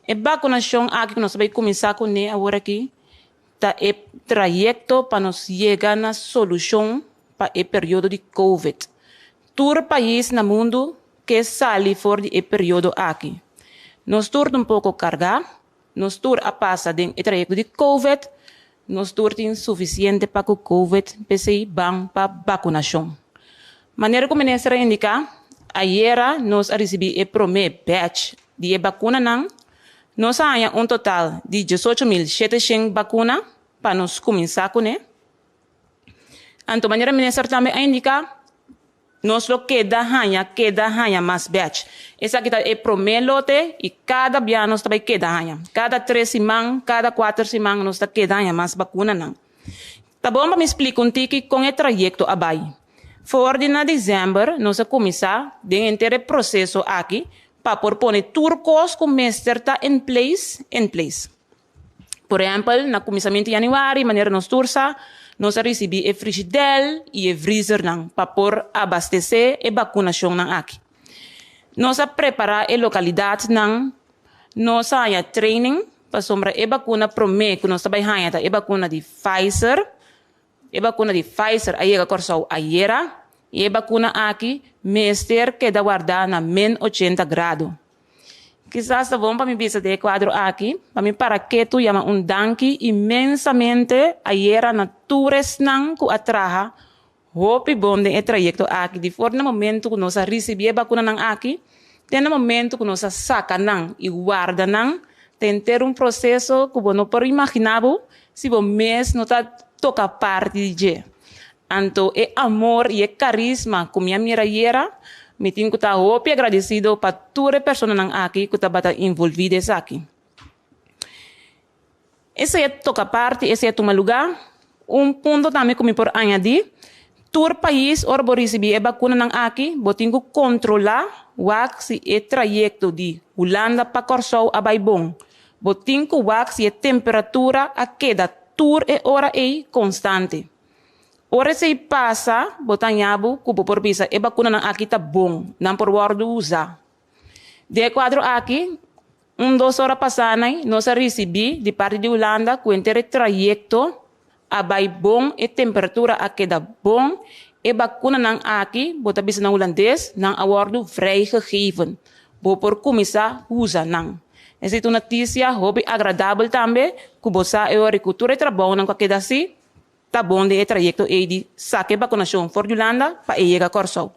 E bakunashon aki ku nos ta bai kuminsá kuné awor aki ta e trayekto pa nos yega na solushon pa e periodo di Covid. Tur pais na mundu ke sali for di e periodo aki. Nos tur ta un poko kargá, nos tur a pasa den e trayekto di Covid, nos tur tin sufisiente pa ku Covid, p'esei ban pa bakunashon. Manera ku minister a indiká, ayera nos a risibí e promé batch di e bakunanan. Nos a haña un total di 18.700 bakuna pa nos kuminsá kuné. Anto manera minister tambe a indiká, nos lo keda haña, keda haña mas batch. Esaki ta e promé lote i kada bia nos ta bai keda haña. Kada 3 siman, kada 4 siman nos ta keda haña mas bakunanan. Ta bon pa mi splika un tiki kon e trayekto a bai. For di na desèmber nos a kuminsá den henter e proseso aki pa por pone tur kos ku mester ta in place, in place. Por ehèmpel, na kuminsamentu di yanüari, manera nos tur sa, nos a risibí e frigidèr i e freezernan pa por abastesé e bakunashonnan aki. Nos a prepará e lokalidatnan, nos a haña training pasobra e bakuna promé ku nos ta bai haña ta e bakuna di Pfizer. E bakuna di Pfizer a yega Kòrsou ayera i e bakuna aki mester keda wardá na min 80 grado. Kisas ta bon pa mi bisa den e kuadro aki, pa mi para ketu yama un danki inmensamente ayera na tur esnan ku a traha hopi bon den e trayekto aki di for na momento ku nos a risibí e bakunanan aki, te na momento ku nos a saka nan i warda nan, ta henter un proseso ku bo no por imaginá bo si bo mes no ta toka parti di dje. Anto e amor i e karisma ku mi a mira ayera, mi tin ku ta hopi agradesido pa tur e personanan aki ku tabata envolví den esaki. Esei a toka parti, esei a tuma lugá. Un punto tambe ku mi por añadí, tur pais ora bo risibí e bakunanan aki, bo tin ku kontrolá wak si e trayekto di Hulanda pa Kòrsou a bai bon. Bo tin ku wak si e temperatura a keda tur e ora ei konstante. Ora esei pasa, bo ta haña bo ku bo por bisa e bakunanan aki ta bon, nan por wòrdu usá. Den e kuadro aki, un dos ora pasá nan nos a risibí di parti di Hulanda ku henter e trayekto a bai bon, e temperatura a keda bon, e bakunanan aki, bo ta bisa na hulandes, nan a wòrdu vrijgegeven. Bo por kuminsá usa nan. Esei ta un notisia hopi agradabel tambe ku bo sa e ora ku tur e trabounan ku a keda hasi ta bon den e trayekto ei di saka e bakunashon for di Hulanda pa e yega Kòrsou.